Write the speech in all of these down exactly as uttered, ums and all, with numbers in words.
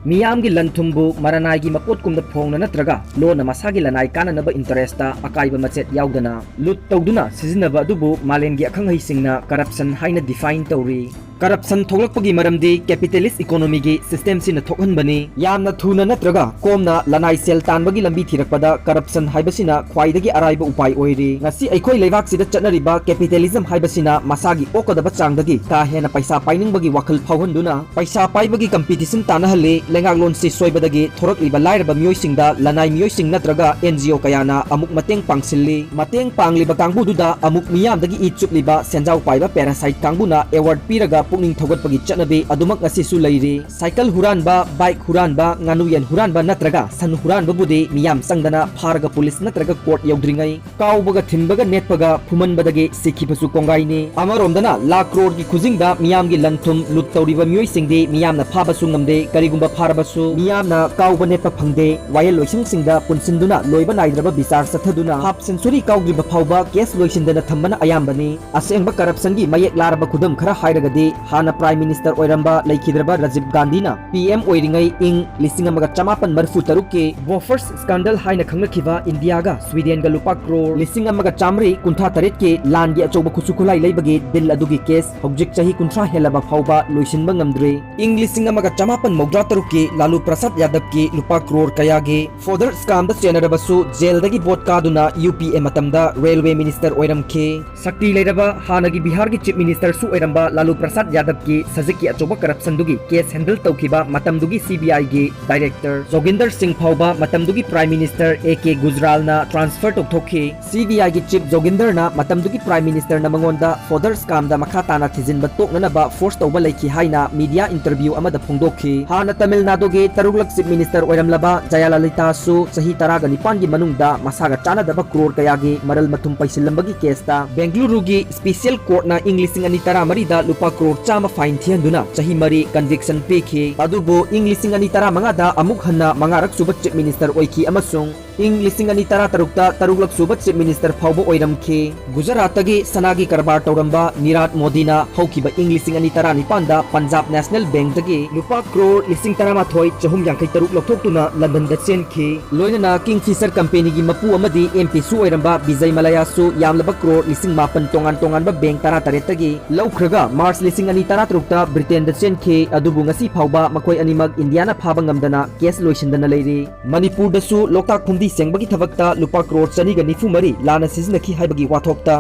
ꯃꯤꯌꯥꯝꯒꯤ ꯂꯟ ꯊꯨꯝꯕꯨ ꯃꯔꯅꯥꯏꯒꯤ ꯃꯄꯣꯠꯀꯨꯝꯅ ꯐꯣꯡꯅ ꯅꯠꯇ꯭ꯔꯒ ꯂꯣꯟꯅ ꯃꯁꯥꯒꯤ ꯂꯅꯥꯏ ꯀꯥꯟꯅꯅꯕ interest ꯑꯀꯥꯏꯕ ꯃꯆꯦꯠ ꯌꯥꯎꯗꯅ ꯂꯨꯠ ꯇꯧꯗꯨꯅ ꯁꯤꯖꯤꯟꯅꯕ ꯑꯗꯨꯕꯨ ꯃꯥꯂꯦꯝꯒꯤ ꯑꯈꯪ ꯑꯍꯩꯁꯤꯡꯅ corruption ꯍꯥꯏꯅ define ꯇꯧꯔꯤ꯫ Corruption ꯊꯣꯛꯂꯛꯄꯒꯤ ꯃꯔꯝꯗꯤ capitalist economyꯒꯤ systemꯁꯤꯅ ꯊꯣꯛꯍꯟꯕꯅꯤ꯫ ꯌꯥꯝꯅ ꯊꯨꯅ ꯅꯠꯇ꯭ꯔꯒ ꯀꯣꯝꯅ ꯂꯅꯥꯏ ꯁꯦꯜ ꯇꯥꯟꯕꯒꯤ ꯂꯝꯕꯤ ꯊꯤꯔꯛꯄꯗ corruption ꯍꯥꯏꯕꯁꯤꯅ ꯈ꯭ꯋꯥꯏꯗꯒꯤ ꯑꯔꯥꯏꯕ ꯎꯄꯥꯏ ꯑꯣꯏꯔꯤ꯫ ꯉꯁꯤ ꯑꯩꯈꯣꯏ ꯂꯩꯕꯥꯛꯁꯤꯗ ꯆꯠꯅꯔꯤꯕ capitalism ꯍꯥꯏꯕꯁꯤꯅ ꯃꯁꯥꯒꯤ ꯑꯣꯛꯀꯗꯕ ꯆꯥꯡꯗꯒꯤ ꯀꯥ ꯍꯦꯟꯅ ꯄꯩꯁꯥ ꯄꯥꯏꯅꯤꯡꯕꯒꯤ ꯋꯥꯈꯜ ꯐꯥꯎꯍꯟꯗꯨꯅ ꯄꯩꯁꯥ ꯄꯥꯏꯕꯒꯤ competition ꯇꯥꯟꯅꯍꯜꯂꯤ꯫ ꯂꯩꯉꯥꯛꯂꯣꯟꯁꯤ ꯁꯣꯏꯕꯗꯒꯤ ꯊꯣꯔꯛꯂꯤꯕ ꯂꯥꯏꯔꯕ ꯃꯤꯑꯣꯏꯁꯤꯡꯗ ꯂꯅꯥꯏ ꯃꯤꯑꯣꯏꯁꯤꯡ ꯅꯠꯇ꯭ꯔꯒ NGO ꯀꯌꯥꯅ ꯑꯃꯨꯛ ꯃꯇꯦꯡ ꯄꯥꯡꯁꯤꯜꯂꯤ꯫ ꯃꯇꯦꯡ ꯄꯥꯡꯂꯤꯕ ꯀꯥꯡꯕꯨꯗꯨꯗ ꯑꯃꯨꯛ ꯃꯤꯌꯥꯝꯗꯒꯤ ꯏ ꯆꯨꯞꯂꯤꯕ ꯁꯦꯟꯖꯥꯎ ꯄꯥꯏꯕ parasite ꯀꯥꯡꯕꯨꯅ award ꯄꯤꯔꯒ ꯄꯨꯛꯅꯤꯡ ꯊꯧꯒꯠꯄꯒꯤ ꯆꯠꯅꯕꯤ ꯑꯗꯨꯃꯛ ꯉꯁꯤꯁꯨ ꯂꯩꯔꯤ꯫ ꯁꯥꯏꯀꯜ ꯍꯨꯔꯥꯟꯕ, bike ꯍꯨꯔꯥꯟꯕ, ꯉꯥꯅꯨ ꯌꯦꯟ ꯍꯨꯔꯥꯟꯕ ꯅꯠꯇ꯭ꯔꯒ ꯁꯟ ꯍꯨꯔꯥꯟꯕꯕꯨꯗꯤ ꯃꯤꯌꯥꯝ ꯆꯪꯗꯅ ꯐꯥꯔꯒ police ꯅꯠꯇ꯭ꯔꯒ court ꯌꯧꯗ꯭ꯔꯤꯉꯩ ꯀꯥꯎꯕꯒ ꯊꯤꯟꯕꯒ ꯅꯦꯠꯄꯒ ꯐꯨꯃꯟꯕꯗꯒꯤ ꯁꯤꯈꯤꯕꯁꯨ ꯀꯣꯡꯒꯥꯏꯅꯤ꯫ ꯑꯃꯔꯣꯝꯗꯅ ꯂꯥꯈ ꯀ꯭ꯔꯣꯔꯒꯤ ꯈꯨꯖꯤꯡꯗ ꯃꯤꯌꯥꯝꯒꯤ ꯂꯟ ꯊꯨꯝ ꯂꯨꯠ ꯇꯧꯔꯤꯕ ꯃꯤꯑꯣꯏꯁꯤꯡꯗꯤ ꯃꯤꯌꯥꯝꯅ ꯐꯥꯕꯁꯨ ꯉꯝꯗꯦ꯫ ꯀꯔꯤꯒꯨꯝꯕ ꯐꯥꯔꯕꯁꯨ ꯃꯤꯌꯥꯝꯅ ꯀꯥꯎꯕ ꯅꯦꯠꯄ ꯐꯪꯗꯦ꯫ ꯋꯥꯌꯦꯜ ꯂꯣꯏꯁꯪꯁꯤꯡꯗ ꯄꯨꯟꯁꯤꯟꯗꯨꯅ ꯂꯣꯏꯕ ꯅꯥꯏꯗ꯭ꯔꯕ ꯕꯤꯆꯥꯔ ꯆꯠꯊꯗꯨꯅ half century ꯀꯥꯎꯗ꯭ꯔꯤꯕ ꯐꯥꯎꯕ case ꯂꯣꯏꯁꯤꯟꯗꯅ ꯊꯝꯕꯅ ꯑꯌꯥꯝꯕꯅꯤ꯫ ꯑꯁꯦꯡꯕ corruptionꯒꯤ ꯃꯌꯦꯛ ꯂꯥꯔꯕ ꯈꯨꯗꯝ ꯈꯔ ꯍꯥꯏꯔꯒꯗꯤ ꯍꯥꯟꯅ Prime Minister ꯑꯣꯏꯔꯝꯕ ꯂꯩꯈꯤꯗ꯭ꯔꯕ ꯔꯥꯖꯤꯕ ꯒꯥꯟꯙꯤꯅ PM ꯑꯣꯏꯔꯤꯉꯩ ꯏꯪ ꯂꯤꯁꯤꯡ ꯑꯃꯒ ꯆꯃꯥꯄꯟ ꯃꯔꯤꯐꯨ ꯇꯔꯨꯛꯀꯤ Bofors scandal ꯍꯥꯏꯅ ꯈꯪꯅꯈꯤꯕ ꯏꯟꯗꯤꯌꯥꯒ ꯁ꯭ꯋꯤꯗꯦꯟꯒ ꯂꯨꯄꯥ ꯀ꯭ꯔꯣꯔ ꯂꯤꯁꯤꯡ ꯑꯃꯒ ꯆꯥꯃꯔꯤ ꯀꯨꯟꯊ꯭ꯔꯥ ꯇꯔꯦꯠꯀꯤ ꯂꯥꯟꯒꯤ ꯑꯆꯧꯕ ꯈꯨꯠꯁꯨ ꯈꯨꯠꯂꯥꯏ ꯂꯩꯕꯒꯤ deal ꯑꯗꯨꯒꯤ case ꯍꯧꯖꯤꯛ ꯆꯍꯤ ꯀꯨꯟꯊ꯭ꯔꯥ ꯍꯦꯜꯂꯕ ꯐꯥꯎꯕ ꯂꯣꯏꯁꯤꯟꯕ ꯉꯝꯗ꯭ꯔꯤ꯫ ꯏꯪ ꯂꯤꯁꯤꯡ ꯑꯃꯒ ꯆꯃꯥꯄꯟ ꯃꯧꯗ꯭ꯔꯥ ꯇꯔꯨꯛꯀꯤ ꯂꯥꯂꯨ ꯄ꯭ꯔꯁꯥꯗ ꯌꯥꯗꯕꯀꯤ ꯂꯨꯄꯥ ꯀ꯭ꯔꯣꯔ ꯀꯌꯥꯒꯤ fodder scamꯗ ꯆꯦꯟꯅꯔꯕꯁꯨ ꯖꯦꯜꯗꯒꯤ ꯚꯣꯠ ꯀꯥꯗꯨꯅ UPA ꯃꯇꯝꯗ railway minister ꯑꯣꯏꯔꯝꯈꯤ꯫ ꯁꯛꯇꯤ ꯂꯩꯔꯕ ꯍꯥꯟꯅꯒꯤ ꯕꯤꯍꯥꯔꯒꯤ chief ministerꯁꯨ ꯑꯣꯏꯔꯝꯕ ꯂꯥꯂꯨ ꯄ꯭ꯔꯁꯥꯗ ꯌꯥꯗꯕꯀꯤ ꯁꯖꯤꯛꯀꯤ ꯑꯆꯧꯕ corruptionꯗꯨꯒꯤ case handle ꯇꯧꯈꯤꯕ ꯃꯇꯝꯗꯨꯒꯤ CBIꯒꯤ director ꯖꯣꯒꯤꯟꯗꯔ ꯁꯤꯡ ꯐꯥꯎꯕ ꯃꯇꯝꯗꯨꯒꯤ Prime Minister A K ꯒꯨꯖꯔꯥꯜꯅ transfer ꯇꯧꯊꯣꯛꯈꯤ꯫ CBIꯒꯤ chief ꯖꯣꯒꯤꯟꯗꯔꯅ ꯃꯇꯝꯗꯨꯒꯤ Prime Ministerꯅ ꯃꯉꯣꯟꯗ fodder scamꯗ ꯃꯈꯥ ꯇꯥꯅ ꯊꯤꯖꯤꯟꯕ ꯇꯣꯛꯅꯅꯕ force ꯇꯧꯕ ꯂꯩꯈꯤ ꯍꯥꯏꯅ media interview ꯑꯃꯗ ꯐꯣꯡꯗꯣꯛꯈꯤ꯫ ꯍꯥꯟꯅ ꯇꯥꯃꯤꯜ ꯅꯥꯗꯨꯒꯤ ꯇꯔꯨꯛꯂꯛ chief minister ꯑꯣꯏꯔꯝꯂꯕ ꯖꯌꯥꯂꯂꯤꯇꯥꯁꯨ ꯆꯍꯤ ꯇꯔꯥꯒ ꯅꯤꯄꯥꯟꯒꯤ ꯃꯅꯨꯡꯗ ꯃꯁꯥꯒ ꯆꯥꯟꯅꯗꯕ ꯀ꯭ꯔꯣꯔ ꯀꯌꯥꯒꯤ ꯃꯔꯜ ꯃꯊꯨꯝ ꯄꯩꯁꯤꯜꯂꯝꯕꯒꯤ caseꯇ ꯕꯦꯡꯒꯂꯨꯔꯨꯒꯤ special courtꯅ ꯏꯪ ꯂꯤꯁꯤꯡ ꯑꯅꯤ ꯇꯔꯥꯃꯔꯤꯗ ꯂꯨꯄꯥ ꯀ꯭ꯔꯣꯔ ꯆꯥꯝꯃ fine ꯊꯤꯍꯟꯗꯨꯅ ꯆꯍꯤ ꯃꯔꯤ conviction ꯄꯤꯈꯤ꯫ ꯑꯗꯨꯕꯨ ꯏꯪ ꯂꯤꯁꯤꯡ ꯑꯅꯤ ꯇꯔꯥꯃꯉꯥꯗ ꯑꯃꯨꯛ ꯍꯟꯅ ꯃꯉꯥꯔꯛ ꯁꯨꯕ chief minister ꯑꯣꯏꯈꯤ ꯑꯃꯁꯨꯡ ꯏꯪ ꯂꯤꯁꯤꯡ ꯑꯅꯤ ꯇꯔꯥꯇꯔꯨꯛꯇ ꯇꯔꯨꯛꯂꯛ ꯁꯨꯕ Chief Minister ꯐꯥꯎꯕ ꯑꯣꯏꯔꯝꯈꯤ꯫ ꯒꯨꯖꯔꯥꯠꯇꯒꯤ ꯁꯅꯥꯒꯤ ꯀꯔꯕꯥꯔ ꯇꯧꯔꯝꯕ ꯅꯤꯔꯥꯠ ꯃꯣꯗꯤꯅ ꯍꯧꯈꯤꯕ ꯏꯪ ꯂꯤꯁꯤꯡ ꯑꯅꯤ ꯇꯔꯥꯅꯤꯄꯥꯟꯗ ꯄꯟꯖꯥꯕ National Bankꯇꯒꯤ ꯂꯨꯄꯥ ꯀ꯭ꯔꯣꯔ ꯂꯤꯁꯤꯡ ꯇꯔꯥꯃꯥꯊꯣꯏ ꯆꯍꯨꯝ ꯌꯥꯡꯈꯩ ꯇꯔꯨꯛ ꯂꯧꯊꯣꯛꯇꯨꯅ ꯂꯟꯗꯟꯗ ꯆꯦꯟꯈꯤ꯫ ꯂꯣꯏꯅꯅ Kingfisher Companyꯒꯤ ꯃꯄꯨ ꯑꯃꯗꯤ MPꯁꯨ ꯑꯣꯏꯔꯝꯕ ꯕꯤꯖꯩ ꯃꯂꯌꯥꯁꯨ ꯌꯥꯝꯂꯕ ꯀ꯭ꯔꯣꯔ ꯂꯤꯁꯤꯡ ꯃꯥꯄꯟ ꯇꯣꯉꯥꯟ ꯇꯣꯉꯥꯟꯕ bank ꯇꯔꯥꯇꯔꯦꯠꯇꯒꯤ ꯂꯧꯈ꯭ꯔꯒ March ꯂꯤꯁꯤꯡ ꯑꯅꯤ ꯇꯔꯥꯇꯔꯨꯛꯇ Britainꯗ ꯆꯦꯟꯈꯤ꯫ ꯑꯗꯨꯕꯨ ꯉꯁꯤ ꯐꯥꯎꯕ ꯃꯈꯣꯏ ꯑꯅꯤꯃꯛ ꯏꯟꯗꯤꯌꯥꯅ ꯐꯥꯕ ꯉꯝꯗꯅ case ꯂꯣꯏꯁꯤꯟꯗꯅ ꯂꯩꯔꯤ꯫ ꯃꯅꯤꯄꯨꯔꯗꯁꯨ ꯂꯣꯛꯇꯥꯛ ꯐꯨꯝꯗꯤ ꯁꯦꯡꯕꯒꯤ ꯊꯕꯛꯇ ꯂꯨꯄꯥ ꯀ꯭ꯔꯣꯔ ꯆꯅꯤꯒ ꯅꯤꯐꯨ ꯃꯔꯤ ꯂꯥꯟꯅ ꯁꯤꯖꯤꯟꯅꯈꯤ ꯍꯥꯏꯕꯒꯤ ꯋꯥꯊꯣꯛꯇ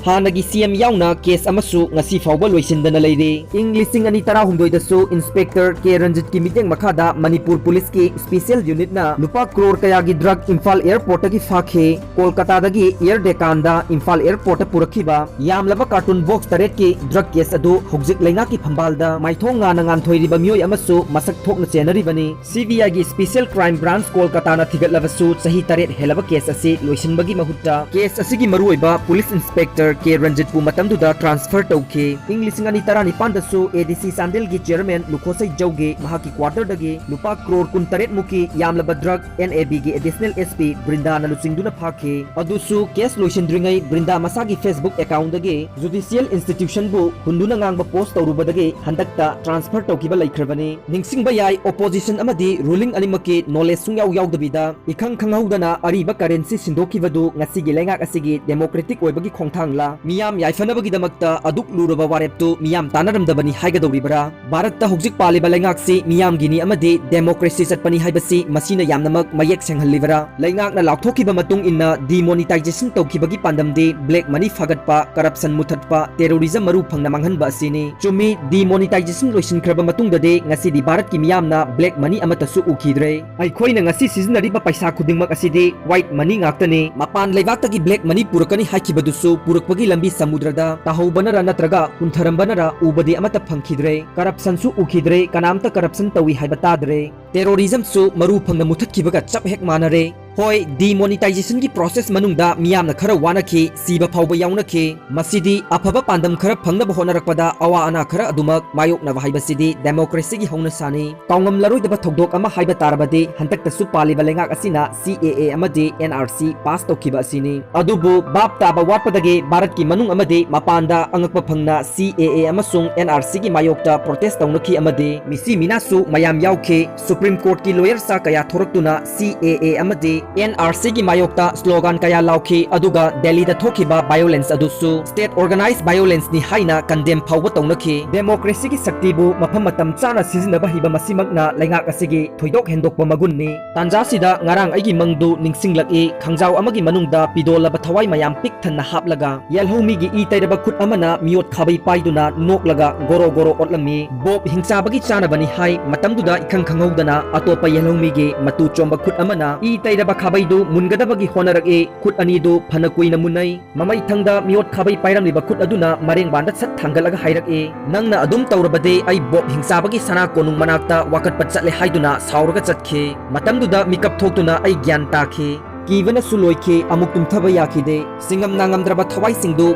ꯍꯥꯟꯅꯒꯤ CM ꯌꯥꯎꯅ case ꯑꯃꯁꯨ ꯉꯁꯤ ꯐꯥꯎꯕ ꯂꯣꯏꯁꯤꯟꯗꯅ ꯂꯩꯔꯤ꯫ ꯏꯪ ꯂꯤꯁꯤꯡ ꯑꯅꯤ ꯇꯔꯥꯍꯨꯝꯗꯣꯏꯗꯁꯨ Inspector K ꯔꯟꯖꯤꯠꯀꯤ ꯃꯤꯠꯌꯦꯡ ꯃꯈꯥꯗ ꯃꯅꯤꯄꯨꯔ Policeꯀꯤ Special Unitꯅ ꯂꯨꯄꯥ ꯀ꯭ꯔꯣꯔ ꯀꯌꯥꯒꯤ drug ꯏꯝꯐꯥꯜ Airportꯇꯒꯤ ꯐꯥꯈꯤ꯫ ꯀꯣꯜꯀꯇꯥꯗꯒꯤ Air Decanꯗ ꯏꯝꯐꯥꯜ Airportꯇ ꯄꯨꯔꯛꯈꯤꯕ ꯌꯥꯝꯂꯕ carton box ꯇꯔꯦꯠꯀꯤ drug case ꯑꯗꯨ ꯍꯧꯖꯤꯛ ꯂꯩꯉꯥꯛꯀꯤ ꯐꯝꯕꯥꯜꯗ ꯃꯥꯏꯊꯣꯡ ꯉꯥꯅ ꯉꯥꯟꯊꯣꯏꯔꯤꯕ ꯃꯤꯑꯣꯏ ꯑꯃꯁꯨ ꯃꯁꯛ ꯊꯣꯛꯅ ꯆꯦꯟꯅꯔꯤꯕꯅꯤ꯫ CBIꯒꯤ Special Crime Branch ꯀꯣꯜꯀꯇꯥꯅ ꯊꯤꯒꯠꯂꯕꯁꯨ ꯆꯍꯤ ꯇꯔꯦꯠ ꯍꯦꯜꯂꯕ case ꯑꯁꯤ ꯂꯣꯏꯁꯤꯟꯕꯒꯤ ꯃꯍꯨꯠꯇ case ꯑꯁꯤꯒꯤ ꯃꯔꯨꯑꯣꯏꯕ Police Inspector K ꯔꯟꯖꯤꯠꯄꯨ ꯃꯇꯝꯗꯨꯗ transfer ꯇꯧꯈꯤ꯫ ꯏꯪ ꯂꯤꯁꯤꯡ ꯑꯅꯤ ꯇꯔꯥꯅꯤꯄꯥꯟꯗꯁꯨ ADC ꯆꯥꯟꯗꯦꯜꯒꯤ Chairman ꯂꯨꯈꯣꯁꯩ ꯖꯧꯒꯤ ꯃꯍꯥꯛꯀꯤ quarterꯗꯒꯤ ꯂꯨꯄꯥ ꯀ꯭ꯔꯣꯔ ꯀꯨꯟꯇꯔꯦꯠ ꯃꯨꯛꯀꯤ ꯌꯥꯝꯂꯕ drug NABꯒꯤ Additional SP ꯕ꯭ꯔꯤꯟꯗꯥꯅ ꯂꯨꯆꯤꯡꯗꯨꯅ ꯐꯥꯈꯤ꯫ ꯑꯗꯨꯁꯨ case ꯂꯣꯏꯁꯤꯟꯗ꯭ꯔꯤꯉꯩ ꯕ꯭ꯔꯤꯟꯗꯥ ꯃꯁꯥꯒꯤ Facebook accountꯗꯒꯤ Judicial Institutionꯕꯨ ꯍꯨꯟꯗꯨꯅ ꯉꯥꯡꯕ post ꯇꯧꯔꯨꯕꯗꯒꯤ ꯍꯟꯗꯛꯇ transfer ꯇꯧꯈꯤꯕ ꯂꯩꯈ꯭ꯔꯕꯅꯤ꯫ ꯅꯤꯡꯁꯤꯡꯕ ꯌꯥꯏ, opposition ꯑꯃꯗꯤ ruling ꯑꯅꯤꯃꯛꯀꯤ knowledge ꯁꯨꯡꯌꯥꯎ ꯌꯥꯎꯗꯕꯤꯗ ꯏꯈꯪ ꯈꯪꯍꯧꯗꯅ ꯑꯔꯤꯕ currency ꯁꯤꯟꯗꯣꯛꯈꯤꯕꯗꯨ ꯉꯁꯤꯒꯤ ꯂꯩꯉꯥꯛ ꯑꯁꯤꯒꯤ democratic ꯑꯣꯏꯕꯒꯤ ꯈꯣꯡꯊꯥꯡꯂ? ꯃꯤꯌꯥꯝ ꯌꯥꯏꯐꯅꯕꯒꯤꯗꯃꯛꯇ ꯑꯗꯨꯛ ꯂꯨꯔꯕ ꯋꯥꯔꯦꯞꯇꯨ ꯃꯤꯌꯥꯝ ꯇꯥꯟꯅꯔꯝꯗꯕꯅꯤ ꯍꯥꯏꯒꯗꯧꯔꯤꯕꯔꯥ? ꯚꯥꯔꯠꯇ ꯍꯧꯖꯤꯛ ꯄꯥꯜꯂꯤꯕ ꯂꯩꯉꯥꯛꯁꯤ ꯃꯤꯌꯥꯝꯒꯤꯅꯤ ꯑꯃꯗꯤ democracy ꯆꯠꯄꯅꯤ ꯍꯥꯏꯕꯁꯤ ꯃꯁꯤꯅ ꯌꯥꯝꯅꯃꯛ ꯃꯌꯦꯛ ꯁꯦꯡꯍꯜꯂꯤꯕꯔꯥ? ꯂꯩꯉꯥꯛꯅ ꯂꯥꯎꯊꯣꯛꯈꯤꯕ ꯃꯇꯨꯡ ꯏꯟꯅ demonetization ꯇꯧꯈꯤꯕꯒꯤ ꯄꯥꯟꯗꯝꯗꯤ black money ꯐꯒꯠꯄ, corruption ꯃꯨꯊꯠꯄ, terrorism ꯃꯔꯨ ꯐꯪꯅ ꯃꯥꯡꯍꯟꯕ ꯑꯁꯤꯅꯤ꯫ ꯆꯨꯝꯃꯤ, demonetization ꯂꯣꯏꯁꯤꯟꯈ꯭ꯔꯕ ꯃꯇꯨꯡꯗꯗꯤ ꯉꯁꯤꯗꯤ ꯚꯥꯔꯠꯀꯤ ꯃꯤꯌꯥꯝꯅ black money ꯑꯃꯠꯇꯁꯨ ꯎꯈꯤꯗ꯭ꯔꯦ꯫ ꯑꯩꯈꯣꯏꯅ ꯉꯁꯤ ꯁꯤꯖꯤꯟꯅꯔꯤꯕ ꯄꯩꯁꯥ ꯈꯨꯗꯤꯡꯃꯛ ꯑꯁꯤꯗꯤ white money ꯉꯥꯛꯇꯅꯤ꯫ ꯃꯄꯥꯟ ꯂꯩꯕꯥꯛꯇꯒꯤ black money ꯄꯨꯔꯛꯀꯅꯤ ꯍꯥꯏꯈꯤꯕꯗꯨꯁꯨ ꯄꯨꯔꯛꯄꯒꯤ ꯂꯝꯕꯤ ꯁꯃꯨꯗ꯭ꯔꯗ ꯇꯥꯍꯧꯕꯅꯔ ꯅꯠꯇ꯭ꯔꯒ ꯍꯨꯟꯊꯔꯝꯕꯅꯔ ꯎꯕꯗꯤ ꯑꯃꯠꯇ ꯐꯪꯈꯤꯗ꯭ꯔꯦ꯫ Corruptionꯁꯨ ꯎꯈꯤꯗ꯭ꯔꯦ, ꯀꯅꯥꯝꯇ corruption ꯇꯧꯏ ꯍꯥꯏꯕ ꯇꯥꯗ꯭ꯔꯦ꯫ Terrorismꯁꯨ ꯃꯔꯨ ꯐꯪꯅ ꯃꯨꯊꯠꯈꯤꯕꯒ ꯆꯞ ꯍꯦꯛ ꯃꯥꯟꯅꯔꯦ꯫ ꯍꯣꯏ, demonetizationꯒꯤ process ꯃꯅꯨꯡꯗ ꯃꯤꯌꯥꯝꯅ ꯈꯔ ꯋꯥꯅꯈꯤ, ꯁꯤꯕ ꯐꯥꯎꯕ ꯌꯥꯎꯅꯈꯤ꯫ ꯃꯁꯤꯗꯤ ꯑꯐꯕ ꯄꯥꯟꯗꯝ ꯈꯔ ꯐꯪꯅꯕ ꯍꯣꯠꯅꯔꯛꯄꯗ ꯑꯋꯥ ꯑꯅꯥ ꯈꯔ ꯑꯗꯨꯃꯛ ꯃꯥꯌꯣꯛꯅꯕ ꯍꯥꯏꯕꯁꯤꯗꯤ democracyꯒꯤ ꯍꯧꯅꯁꯥꯅꯤ꯫ ꯀꯥꯎꯉꯝꯂꯔꯣꯏꯗꯕ ꯊꯧꯗꯣꯛ ꯑꯃ ꯍꯥꯏꯕ ꯇꯥꯔꯕꯗꯤ ꯍꯟꯗꯛꯇꯁꯨ ꯄꯥꯜꯂꯤꯕ ꯂꯩꯉꯥꯛ ꯑꯁꯤꯅ C A A ꯑꯃꯗꯤ N R C pass ꯇꯧꯈꯤꯕ ꯑꯁꯤꯅꯤ꯫ ꯑꯗꯨꯕꯨ ꯚꯥꯞ ꯇꯥꯕ ꯋꯥꯠꯄꯗꯒꯤ ꯚꯥꯔꯠꯀꯤ ꯃꯅꯨꯡ ꯑꯃꯗꯤ ꯃꯄꯥꯟꯗ ꯑꯉꯛꯄ ꯐꯪꯅ C A A ꯑꯃꯁꯨꯡ N R Cꯒꯤ ꯃꯥꯌꯣꯛꯇ protest ꯇꯧꯅꯈꯤ ꯑꯃꯗꯤ ꯃꯤꯁꯤ ꯃꯤꯅꯥꯁꯨ ꯃꯌꯥꯝ ꯌꯥꯎꯈꯤ꯫ Supreme Courtꯀꯤ lawyer ꯁꯥ ꯀꯌꯥ ꯊꯣꯔꯛꯇꯨꯅ C A A ꯑꯃꯗꯤ N R Cꯒꯤ ꯃꯥꯌꯣꯛꯇ slogan ꯀꯌꯥ ꯂꯥꯎꯈꯤ, ꯑꯗꯨꯒ ꯗꯦꯜꯂꯤꯗ ꯊꯣꯛꯈꯤꯕ violence ꯑꯗꯨꯁꯨ state organized violenceꯅꯤ ꯍꯥꯏꯅ condemn ꯐꯥꯎꯕ ꯇꯧꯅꯈꯤ꯫ Democracyꯒꯤ ꯁꯛꯇꯤꯕꯨ ꯃꯐꯝ ꯃꯇꯝ ꯆꯥꯅ ꯁꯤꯖꯤꯟꯅꯕ ꯍꯩꯕ ꯃꯁꯤꯃꯛꯅ ꯂꯩꯉꯥꯛ ꯑꯁꯤꯒꯤ ꯊꯣꯏꯗꯣꯛ ꯍꯦꯟꯗꯣꯛꯄ ꯃꯒꯨꯟꯅꯤ꯫ ꯇꯥꯟꯖꯥꯁꯤꯗ ꯉꯔꯥꯡ ꯑꯩꯒꯤ ꯃꯪꯗꯨ ꯅꯤꯡꯁꯤꯡꯂꯛꯏ꯫ ꯈꯪꯖꯥꯎ ꯑꯃꯒꯤ ꯃꯅꯨꯡꯗ ꯄꯤꯗꯣꯜꯂꯕ ꯊꯋꯥꯏ ꯃꯌꯥꯝ ꯄꯤꯛ ꯊꯟꯅ ꯍꯥꯞꯂꯒ ꯌꯦꯜꯍꯧꯃꯤꯒꯤ ꯏ ꯇꯩꯔꯕ ꯈꯨꯠ ꯑꯃꯅ ꯃꯤꯑꯣꯠ ꯈꯥꯕꯩ ꯄꯥꯏꯗꯨꯅ ꯅꯣꯛꯂꯒ ꯒꯣꯔꯣ ꯒꯣꯔꯣ ꯑꯣꯠꯂꯝꯃꯤ꯫ ꯕꯣꯕ ꯍꯤꯡꯆꯥꯕꯒꯤ ꯆꯥꯅꯕꯅꯤ ꯍꯥꯏ꯫ ꯃꯇꯝꯗꯨꯗ ꯏꯈꯪ ꯈꯪꯍꯧꯗꯅ ꯑꯇꯣꯞꯄ ꯌꯦꯜꯍꯧꯃꯤꯒꯤ ꯃꯇꯨ ꯆꯣꯝꯕ ꯈꯨꯠ ꯑꯃꯅ ꯏ ꯇꯩꯔꯕ ꯈꯥꯕꯩꯗꯨ ꯃꯨꯟꯒꯗꯕꯒꯤ ꯍꯣꯠꯅꯔꯛꯏ꯫ ꯈꯨꯠ ꯑꯅꯤꯗꯨ ꯐꯅ ꯀꯨꯏꯅ ꯃꯨꯟꯅꯩ꯫ ꯃꯃꯩ ꯊꯪꯗ ꯃꯤꯑꯣꯠ ꯈꯥꯕꯩ ꯄꯥꯏꯔꯝꯂꯤꯕ ꯈꯨꯠ ꯑꯗꯨꯅ ꯃꯔꯦꯡꯕꯥꯟꯗ ꯁꯠ ꯊꯥꯡꯒꯠꯂꯒ ꯍꯥꯏꯔꯛꯏ, "ꯅꯪꯅ ꯑꯗꯨꯝ ꯇꯧꯔꯕꯗꯤ ꯑꯩ ꯕꯣꯕ ꯍꯤꯡꯆꯥꯕꯒꯤ ꯁꯅꯥ ꯀꯣꯅꯨꯡ ꯃꯅꯥꯛꯇ ꯋꯥꯀꯠꯄ ꯆꯠꯂꯦ" ꯍꯥꯏꯗꯨꯅ ꯁꯥꯎꯔꯒ ꯆꯠꯈꯤ꯫ ꯃꯇꯝꯗꯨꯗ ꯃꯤꯀꯞ ꯊꯣꯛꯇꯨꯅ ꯑꯩ ꯒ꯭ꯌꯥꯟ ꯇꯥꯈꯤ꯫ ꯀꯤꯕꯅꯁꯨ ꯂꯣꯏꯈꯤ, ꯑꯃꯨꯛ ꯇꯨꯝꯊꯕ ꯌꯥꯈꯤꯗꯦ꯫ ꯁꯤꯡꯉꯝ ꯅꯥꯉꯝꯗ꯭ꯔꯕ ꯊꯋꯥꯏꯁꯤꯡꯗꯨ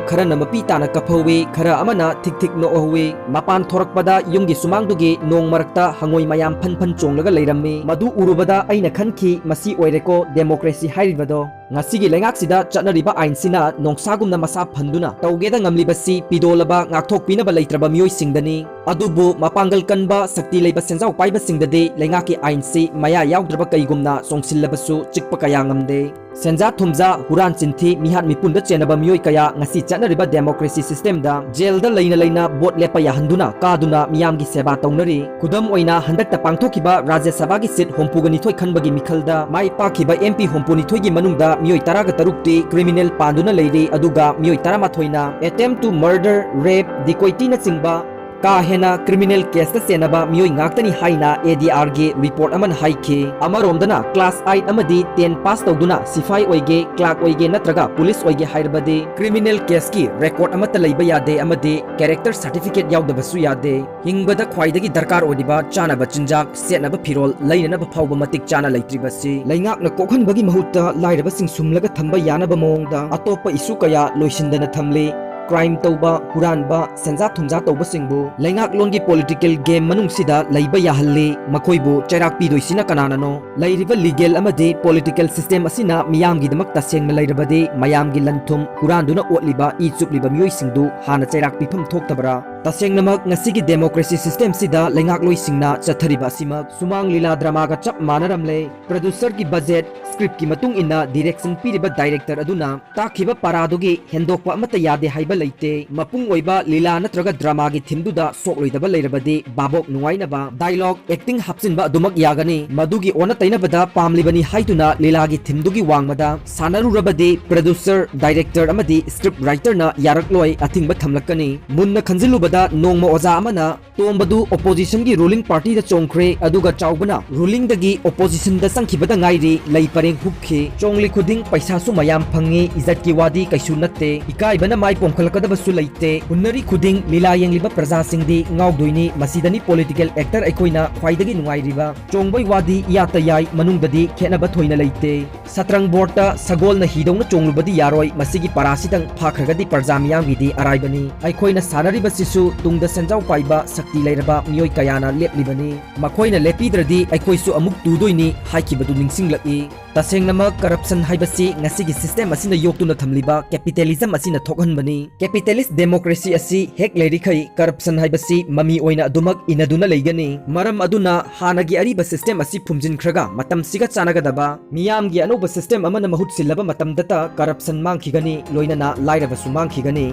ꯈꯔꯅ ꯃꯄꯤ ꯇꯥꯅ ꯀꯞꯍꯧꯏ, ꯈꯔ ꯑꯃꯅ ꯊꯤꯛ ꯊꯤꯛ ꯅꯣꯛꯍꯧꯏ꯫ ꯃꯄꯥꯟ ꯊꯣꯔꯛꯄꯗ ꯌꯨꯝꯒꯤ ꯁꯨꯃꯥꯡꯗꯨꯒꯤ ꯅꯣꯡ ꯃꯔꯛꯇ ꯍꯉꯣꯏ ꯃꯌꯥꯝ ꯐꯟ ꯐꯟ ꯆꯣꯡꯂꯒ ꯂꯩꯔꯝꯃꯤ꯫ ꯃꯗꯨ ꯎꯔꯨꯕꯗ ꯑꯩꯅ ꯈꯟꯈꯤ, "ꯃꯁꯤ ꯑꯣꯏꯔꯦꯀꯣ democracy ꯍꯥꯏꯔꯤꯕꯗꯣ"꯫ ꯉꯁꯤꯒꯤ ꯂꯩꯉꯥꯛꯁꯤꯗ ꯆꯠꯅꯔꯤꯕ ꯑꯥꯏꯟꯁꯤꯅ ꯅꯣꯡꯁꯥꯒꯨꯝꯅ ꯃꯁꯥ ꯐꯟꯗꯨꯅ ꯇꯧꯒꯦꯗ ꯉꯝꯂꯤꯕꯁꯤ ꯄꯤꯗꯣꯜꯂꯕ, ꯉꯥꯛꯊꯣꯛꯄꯤꯅꯕ ꯂꯩꯇ꯭ꯔꯕ ꯃꯤꯑꯣꯏꯁꯤꯡꯗꯅꯤ꯫ ꯑꯗꯨꯕꯨ ꯃꯄꯥꯡꯒꯜ ꯀꯟꯕ, ꯁꯛꯇꯤ ꯂꯩꯕ ꯁꯦꯟꯖꯥꯎ ꯄꯥꯏꯕꯁꯤꯡꯗꯗꯤ ꯂꯩꯉꯥꯛꯀꯤ ꯑꯥꯏꯟꯁꯤ ꯃꯌꯥ ꯌꯥꯎꯗ꯭ꯔꯕ ꯀꯩꯒꯨꯝꯅ ꯆꯣꯡꯁꯤꯜꯂꯕꯁꯨ ꯆꯤꯛꯄ ꯀꯌꯥ ꯉꯝꯗꯦ꯫ ꯁꯦꯟꯖꯥ ꯊꯨꯝꯖꯥ, ꯍꯨꯔꯥꯟ ꯆꯤꯟꯊꯤ, ꯃꯤꯍꯥꯠ ꯃꯤꯄꯨꯟꯗ ꯆꯦꯟꯅꯕ ꯃꯤꯑꯣꯏ ꯀꯌꯥ ꯉꯁꯤ ꯆꯠꯅꯔꯤꯕ democracy systemꯗ ꯖꯦꯜꯗ ꯂꯩꯅ ꯂꯩꯅ ꯚꯣꯠ ꯂꯦꯞꯄ ꯌꯥꯍꯟꯗꯨꯅ ꯀꯥꯗꯨꯅ ꯃꯤꯌꯥꯝꯒꯤ ꯁꯦꯕꯥ ꯇꯧꯅꯔꯤ꯫ ꯈꯨꯗꯝ ꯑꯣꯏꯅ, ꯍꯟꯗꯛꯇ ꯄꯥꯡꯊꯣꯛꯈꯤꯕ ꯔꯥꯖ꯭ꯌ ꯁꯚꯥꯒꯤ ꯁꯤꯠ ꯍꯨꯝꯐꯨꯒ ꯅꯤꯊꯣꯏ ꯈꯟꯕꯒꯤ ꯃꯤꯈꯜꯗ ꯃꯥꯏ ꯄꯥꯛꯈꯤꯕ M P ꯍꯨꯝꯐꯨ ꯅꯤꯊꯣꯏꯒꯤ ꯃꯅꯨꯡꯗ ꯃꯤꯑꯣꯏ ꯇꯔꯥꯒ ꯇꯔꯨꯛꯇꯤ criminal ꯄꯥꯟꯗꯨꯅ ꯂꯩꯔꯤ, ꯑꯗꯨꯒ ꯃꯤꯑꯣꯏ ꯇꯔꯥꯃꯥꯊꯣꯏꯅ attempt to murder, rape, dacoityꯅꯆꯤꯡꯕ ꯀꯥ ꯍꯦꯟꯅ criminal caseꯇ ꯆꯦꯟꯅꯕ ꯃꯤꯑꯣꯏ ꯉꯥꯛꯇꯅꯤ ꯍꯥꯏꯅ ADRꯒꯤ report ꯑꯃꯅ ꯍꯥꯏꯈꯤ꯫ ꯑꯃꯔꯣꯝꯗꯅ class eight ꯑꯃꯗꯤ ten pass ꯇꯧꯗꯨꯅ ꯁꯤꯐꯥꯏ ꯑꯣꯏꯒꯦ, clerk ꯑꯣꯏꯒꯦ ꯅꯠꯇ꯭ꯔꯒ police ꯑꯣꯏꯒꯦ ꯍꯥꯏꯔꯕꯗꯤ criminal caseꯀꯤ record ꯑꯃꯠꯇ ꯂꯩꯕ ꯌꯥꯗꯦ ꯑꯃꯗꯤ character certificate ꯌꯥꯎꯗꯕꯁꯨ ꯌꯥꯗꯦ꯫ ꯍꯤꯡꯕꯗ ꯈ꯭ꯋꯥꯏꯗꯒꯤ ꯗꯔꯀꯥꯔ ꯑꯣꯏꯔꯤꯕ ꯆꯥꯅꯕ ꯆꯤꯟꯖꯥꯛ, ꯁꯦꯠꯅꯕ ꯐꯤꯔꯣꯜ, ꯂꯩꯅꯅꯕ ꯐꯥꯎꯕ ꯃꯇꯤꯛ ꯆꯥꯅ ꯂꯩꯇ꯭ꯔꯤꯕꯁꯤ ꯂꯩꯉꯥꯛꯅ ꯀꯣꯛꯍꯟꯕꯒꯤ ꯃꯍꯨꯠꯇ ꯂꯥꯏꯔꯕꯁꯤꯡ ꯁꯨꯝꯂꯒ ꯊꯝꯕ ꯌꯥꯅꯕ ꯃꯑꯣꯡꯗ ꯑꯇꯣꯞꯄ issue ꯀꯌꯥ ꯂꯣꯏꯁꯤꯟꯗꯅ ꯊꯝꯂꯤ꯫ Crime ꯇꯧꯕ, ꯍꯨꯔꯥꯟꯕ, ꯁꯦꯟꯖꯥ ꯊꯨꯝꯖꯥ ꯇꯧꯕꯁꯤꯡꯕꯨ ꯂꯩꯉꯥꯛꯂꯣꯟꯒꯤ political game ꯃꯅꯨꯡꯁꯤꯗ ꯂꯩꯕ ꯌꯥꯍꯜꯂꯤ꯫ ꯃꯈꯣꯏꯕꯨ ꯆꯩꯔꯥꯛ ꯄꯤꯗꯣꯏꯁꯤꯅ ꯀꯅꯥꯅꯅꯣ? ꯂꯩꯔꯤꯕ legal ꯑꯃꯗꯤ political system ꯑꯁꯤꯅ ꯃꯤꯌꯥꯝꯒꯤꯗꯃꯛ ꯇꯁꯦꯡꯅ ꯂꯩꯔꯕꯗꯤ ꯃꯌꯥꯝꯒꯤ ꯂꯟ ꯊꯨꯝ ꯍꯨꯔꯥꯟꯗꯨꯅ ꯑꯣꯠꯂꯤꯕ, ꯏ ꯆꯨꯞꯂꯤꯕ ꯃꯤꯑꯣꯏꯁꯤꯡꯗꯨ ꯍꯥꯟꯅ ꯆꯩꯔꯥꯛ ꯄꯤꯐꯝ ꯊꯣꯛꯇꯕ꯭ꯔꯥ? ꯇꯁꯦꯡꯅꯃꯛ ꯉꯁꯤꯒꯤ democracy systemꯁꯤꯗ ꯂꯩꯉꯥꯛꯂꯣꯏꯁꯤꯡꯅ ꯆꯠꯊꯔꯤꯕ ꯑꯁꯤꯃꯛ ꯁꯨꯃꯥꯡ ꯂꯤꯂꯥ dramaꯒ ꯆꯞ ꯃꯥꯟꯅꯔꯝꯂꯦ꯫ Producerꯒꯤ budget, scriptꯀꯤ ꯃꯇꯨꯡ ꯏꯟꯅ direction ꯄꯤꯔꯤꯕ director ꯑꯗꯨꯅ ꯇꯥꯛꯈꯤꯕ ꯄꯥꯔꯥꯗꯨꯒꯤ ꯍꯦꯟꯗꯣꯛꯄ ꯑꯃꯠꯇ ꯌꯥꯗꯦ ꯍꯥꯏꯕ ꯂꯩꯇꯦ꯫ ꯃꯄꯨꯡ ꯑꯣꯏꯕ ꯂꯤꯂꯥ ꯅꯠꯇ꯭ꯔꯒ dramaꯒꯤ themeꯗꯨꯗ ꯁꯣꯛꯂꯣꯏꯗꯕ ꯂꯩꯔꯕꯗꯤ ꯚꯥꯕꯣꯛ ꯅꯨꯡꯉꯥꯏꯅꯕ dialogue, acting ꯍꯥꯞꯆꯤꯟꯕ ꯑꯗꯨꯃꯛ ꯌꯥꯒꯅꯤ꯫ ꯃꯗꯨꯒꯤ ꯑꯣꯟꯅ ꯇꯩꯅꯕꯗ ꯄꯥꯝꯂꯤꯕꯅꯤ ꯍꯥꯏꯗꯨꯅ ꯂꯤꯂꯥꯒꯤ themeꯗꯨꯒꯤ ꯋꯥꯡꯃꯗ ꯁꯥꯟꯅꯔꯨꯔꯕꯗꯤ producer, director ꯑꯃꯗꯤ script writerꯅ ꯌꯥꯔꯛꯂꯣꯏ, ꯑꯊꯤꯡꯕ ꯊꯝꯂꯛꯀꯅꯤ꯫ ꯃꯨꯟꯅ ꯈꯟꯖꯤꯜꯂꯨꯕꯗ ꯅꯣꯡꯃ ꯑꯣꯖꯥ ꯑꯃꯅ ꯇꯣꯝꯕꯗꯨ oppositionꯒꯤ ruling partyꯗ ꯆꯣꯡꯈ꯭ꯔꯦ, ꯑꯗꯨꯒ ꯆꯥꯎꯕꯅ rulingꯗꯒꯤ oppositionꯗ ꯆꯪꯈꯤꯕꯗ ꯉꯥꯏꯔꯤ꯫ ꯂꯩ ꯄꯔꯦꯡ ꯍꯨꯛꯈꯤ꯫ ꯆꯣꯡꯂꯤ ꯈꯨꯗꯤꯡ ꯄꯩꯁꯥꯁꯨ ꯃꯌꯥꯝ ꯐꯪꯉꯤ, ꯏꯖꯠꯀꯤ ꯋꯥꯗꯤ ꯀꯩꯁꯨ ꯅꯠꯇꯦ꯫ ꯏꯀꯥꯏꯕꯅ ꯃꯥꯏ ꯄꯣꯝꯈꯠꯂꯛꯀꯗꯕꯁꯨ ꯂꯩꯇꯦ꯫ ꯍꯨꯟꯅꯔꯤ ꯈꯨꯗꯤꯡ ꯂꯤꯂꯥ ꯌꯦꯡꯂꯤꯕ ꯄ꯭ꯔꯖꯥꯁꯤꯡꯗꯤ ꯉꯥꯎꯗꯣꯏꯅꯤ꯫ ꯃꯁꯤꯗꯅꯤ political actor ꯑꯩꯈꯣꯏꯅ ꯈ꯭ꯋꯥꯏꯗꯒꯤ ꯅꯨꯡꯉꯥꯏꯔꯤꯕ꯫ ꯆꯣꯡꯕꯩ ꯋꯥꯗꯤ ꯏꯌꯥꯠꯇ ꯌꯥꯏ, ꯃꯅꯨꯡꯗꯗꯤ ꯈꯦꯠꯅꯕ ꯊꯣꯏꯅ ꯂꯩꯇꯦ꯫ ꯁꯇ꯭ꯔꯪ boardꯇ ꯁꯒꯣꯜꯅ ꯍꯤꯗꯧꯅ ꯆꯣꯡꯂꯨꯕꯗꯤ ꯌꯥꯔꯣꯏ꯫ ꯃꯁꯤꯒꯤ ꯄꯥꯔꯥꯁꯤꯗꯪ ꯐꯥꯈ꯭ꯔꯒꯗꯤ ꯄ꯭ꯔꯖꯥ ꯃꯤꯌꯥꯝꯒꯤꯗꯤ ꯑꯔꯥꯏꯕꯅꯤ꯫ ꯑꯩꯈꯣꯏꯅ ꯁꯥꯟꯅꯔꯤꯕꯁꯤꯁꯨ ꯇꯨꯡꯗ ꯁꯦꯟꯖꯥꯎ ꯄꯥꯏꯕ ꯁꯛꯇꯤ ꯂꯩꯔꯕ ꯃꯤꯑꯣꯏ ꯀꯌꯥꯅ ꯂꯦꯞꯂꯤꯕꯅꯤ꯫ ꯃꯈꯣꯏꯅ ꯂꯦꯞꯄꯤꯗ꯭ꯔꯗꯤ ꯑꯩꯈꯣꯏꯁꯨ ꯑꯃꯨꯛ ꯇꯨꯗꯣꯏꯅꯤ ꯍꯥꯏꯈꯤꯕꯗꯨ ꯅꯤꯡꯁꯤꯡꯂꯛꯏ꯫ ꯇꯁꯦꯡꯅꯃꯛ corruption ꯍꯥꯏꯕꯁꯤ ꯉꯁꯤꯒꯤ system ꯑꯁꯤꯅ ꯌꯣꯛꯇꯨꯅ ꯊꯝꯂꯤꯕ capitalism ꯑꯁꯤꯅ ꯊꯣꯛꯍꯟꯕꯅꯤ꯫ Capitalist democracy ꯑꯁꯤ ꯍꯦꯛ ꯂꯩꯔꯤꯈꯩ corruption ꯍꯥꯏꯕꯁꯤ ꯃꯃꯤ ꯑꯣꯏꯅ ꯑꯗꯨꯃꯛ ꯏꯅꯗꯨꯅ ꯂꯩꯒꯅꯤ꯫ ꯃꯔꯝ ꯑꯗꯨꯅ ꯍꯥꯟꯅꯒꯤ ꯑꯔꯤꯕ system ꯑꯁꯤ ꯐꯨꯝꯖꯤꯟꯈ꯭ꯔꯒ ꯃꯇꯝꯁꯤꯒ ꯆꯥꯟꯅꯒꯗꯕ ꯃꯤꯌꯥꯝꯒꯤ ꯑꯅꯧꯕ system ꯑꯃꯅ ꯃꯍꯨꯠ ꯁꯤꯜꯂꯕ ꯃꯇꯝꯗꯇ corruption ꯃꯥꯡꯈꯤꯒꯅꯤ, ꯂꯣꯏꯅꯅ ꯂꯥꯏꯔꯕꯁꯨ ꯃꯥꯡꯈꯤꯒꯅꯤ꯫